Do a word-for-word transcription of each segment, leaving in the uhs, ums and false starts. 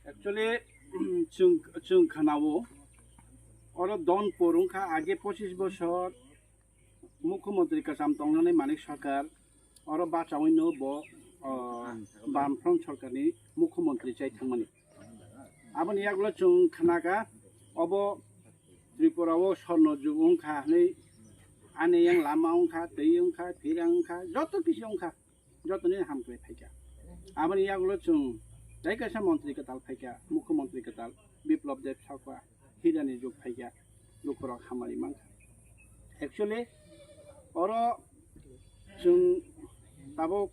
Actually, chwng, chwng khanao, oro Donpur wngkha age pochis bosor mukhyamantri kwcham tongnani Manik Sarkar, oro bachawino bo, o, Bamfront Sarkarni mukhyamantri chai thangmani. Aboni yagulo chwng khnakha, obo Tripura o sorno jug wngkha hinwi, ani yang lama wngkha, twi wngkha, phira wngkha, joto kisi wngkha. Jotoni hamkrai phaikha. Aboni yagulo chwng tei kaisa montri kwtal phaikha, mukhyamantri kwtal Biplab Deb Sarkar hirani jug phaikha, lukurok hamari mankha. Actually, oro chwng tabuk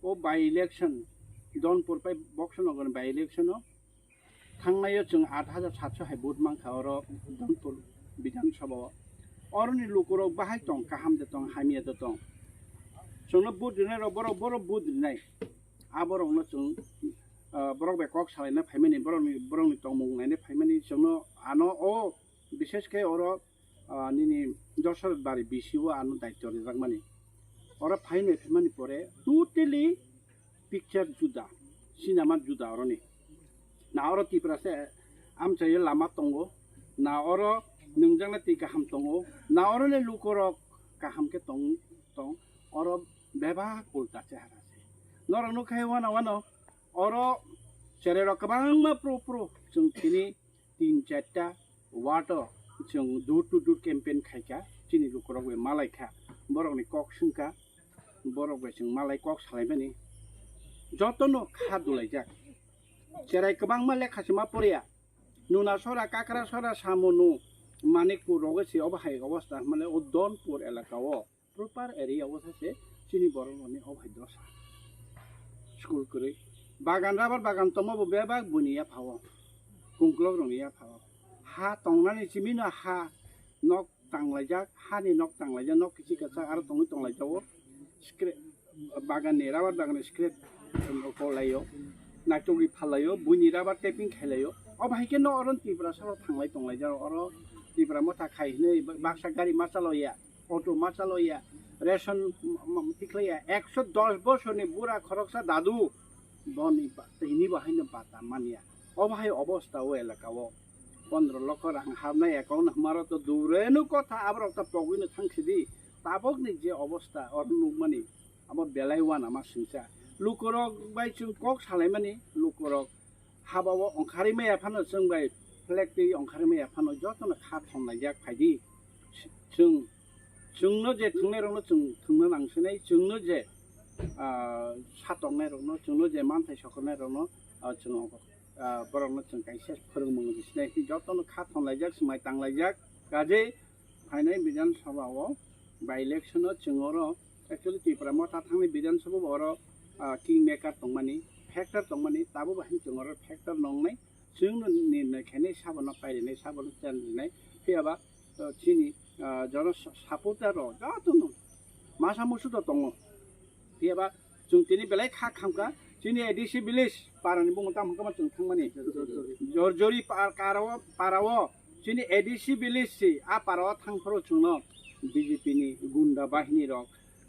o by election, Donpur pai Boxanagar by election o Thangnaio chwng aat hajar satso hai vote mankha oro Donpur Bidhan Sabha o. Oroni lukurok bahai tong, kaham de tong, hamya de tong. Chwngno vote rinai rok borok, borok vote rinai. Aborokno chwng, ah, borok bai kok salaina phaimani, borokni, borokni tongmung naina phaimani chwngno ano o bishesh khe oro, ah, nini Dosrat Bari B C o ano daityo rijakmani. Oro phainai phaimani pore totally picture juda, cinema juda oroni. Na oro Tiprasa amchaio lama tongo, na oro nwngjaknai twi kaham tongo, na oroni lukurok kaham khe tong, tong, oro bebak ulta chehara se. Norok nukha wano wano oro chererok kwbangma pro pro chwng tini tin charta ward o chwng door to door campaign khaikha, chini lukurok bai malaikha, borokni kok swngkha, borok bai chwng malai kok salaimani jotono kha dulaijak. Cherai kwbangma lekha se ma poriya, Nuna sora, Kakra sora, Samunu, Manikpur rogo se obo hai obostha mane o Donpur elaka o. Proper area o sache chini borok rokni o hai dosa. School kwrwi. Bagan, rubber bagan tongma bo bebak buini yapha o. Kungklok rokni yapha o. Ha tongnani simi no ha nok tanglaijak, hani nok tanglaijak, nok kichi kachak aro tongwi tonglaijak o. Scrap, bagan ni, rubber bagan ni scrap ko laio. Naitugwi phalaio, buini rubber tapping khailaio. O bahai khe no oro Tiprasa o thanglai tonglaijak oro Tipra motha khai hinwi baksa gari ma chaloya. Auto ma chaloya, ration m-, m-, tikhlaiya, ekso dos bosorni bura khoroksa dadu boni ba-, tini bo haino bata manya. Obo hai obostha o elaka o. Pondro lokho rang habnai account hwnmaro to dureno kotha, aborok ta pogwino thangsidi. Tabokni je obostha oro nukmani, abo belai uanama singcha. Lukurok bai chwng kok salaimani, lukurok haba o ongkharwi maya phano chwng bai flag twi ongkharwi maya phano jotono kha thonlaijak phaidi. Chwng, chwngno je thwngnairokno chwng thwngna nang sinai, chwngno je, ah, satoknairokno, chwngno je manthai sokornairokno, ah, chwng, ah, borokno chwng kaisa phwrwngmung sinai, jotono kha thonlaijak, swmai tanglaijak. Kajei phainai Bidhan Sabha o by election o chwng oro actually Tipra Motha thangni Bidhan Sabha bo oro, ah, king maker tongmani, factor tongmani, tabuk bo hai chwng oro factor nongnai, chwngno nirnoi khainai, sabono pairinai, sabono chenrinai, phiyaba, ah, chini, ah, jono sa-, supporter rok jotono masa musu do tongo, phiyaba Chwng tini belai kha khamkha, chini A D C village parani bumung tamo hwnkhe ma chwng thangmani. Jorjori par-, karao, parao, chini A D C village si, a parao thangphuru chwngno B J P ni gunda bahini rok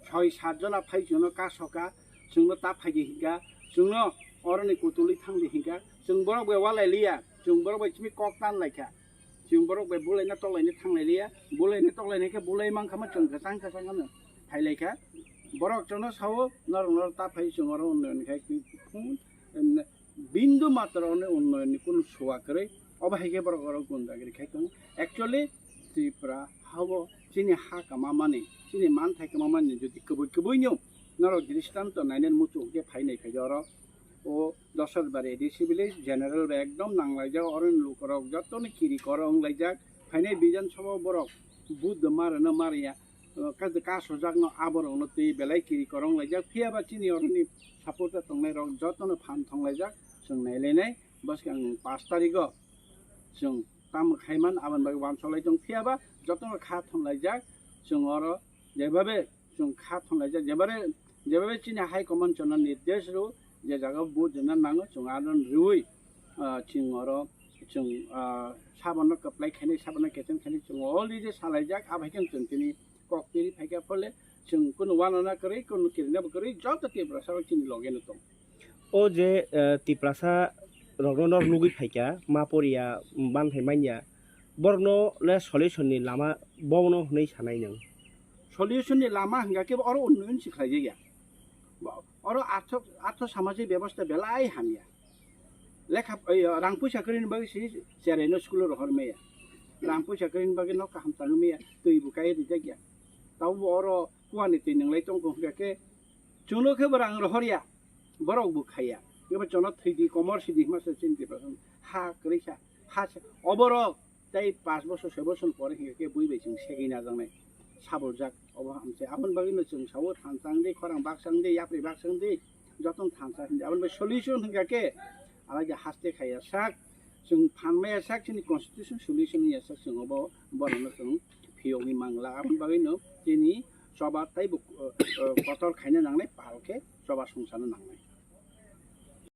soi sat jona phai chwngno kasoka, chwngno ta phaidi hinka, chwngno oroni kutulwi thangdi hinka, chwng borok bai walai liya, chwng borok bai chini kok tan laikha. Chwng borok bai bulaina toklaina thanglai liya, bulaina toklaina khe bulai mankha ma chwng kwchang kwchang ano phailaikha. Borok chwngno sao, norok norok ta phai chwng oro unnoyon khai twi phung, em, bindu matro ni unnoyon ni kunu suwa kwrwi, obo hai khe borok oro gundagiri khai tongo. Actually, Tripura hao chini ha kwmamani, chini manthai kwmamani jodi kwbui kwbui no norok dristanto nainani muchung khe phainai phai oro. O Dosrat Bari A D C village general bai ekdom nanglaijak, oroni lukurok jotono kiri koro wnglaijak. Phainai Bidhan Sabha o borok vote do ma rwna ma rwya, o, kaisa kasojakno aborokno twi belai kiri koro wnglaijak. Phiyaba chini oroni supporter tongnairok jotono phan thonglaijak, chwng nailainai. Bwskang pash tarigo chwng tamo khaiman aboni bagwi uansuk lai tong, phiyaba jotono kha thonlaijak. Chwng oro jebabe chwng kha thonlaijak, jebare, jebabe chini high command chwngno nirdesh rw, je jaga vote rwna nango chwng ano rwui, ah, chwng oro chwng, ah, sabono kwplai khainai, sabono kecheng khainai chwng already salaijak, abai khe chwng tini kok tiri phaikha phole chwng kunu uanana kwrwi, kunu kirinabo kwrwi, joto Tiprasa rok chini logeno tong. O je, eh, Tiprasa rokno nor nugwi phaikha, ma poriya, banthai manya, borokno le solution ni lama bono hwnwi sanai nwng? Solution ni lama hwnga khe oro unnoyon se khlaijakya. Oro artho, artho samajik bebosta belai hamya. Lekha, oi, rang puisa kwrwini bagwi se cheraino school o rohor maya. Rang puisa kwrwini bagwi nok kaham tangwi maya, twi bo kai rijakya. Tabo bo oro kuani twi nwnglai tongkha hwnga khe chwngno khe bo rang rohorya, borok bo khaiya. Ebo chwngno thwidi, komor sidi hima se chini Tiprasa ha kwrwi kha, ha se, oborok tei pash bosor, soi bosor pore hingkha khe bui bai chwng segwi najaknai, sabuljak obo hamse. Aboni bagwino chwng sao, thansa wngdi, khorang baksa wngdi, yapri baksa wngdi, jotono thansa hindi. Aboni bai solution hingkha khe, alage haste khaiya sak, chwng phan maya sak, chini constitution solution ya sak, chwng obo borokno chwng phiyogwi mangla. Aboni bagwino chini choba teibo, uh, uh, kotor khaina nangnai, pal khe choba sungsano nangnai.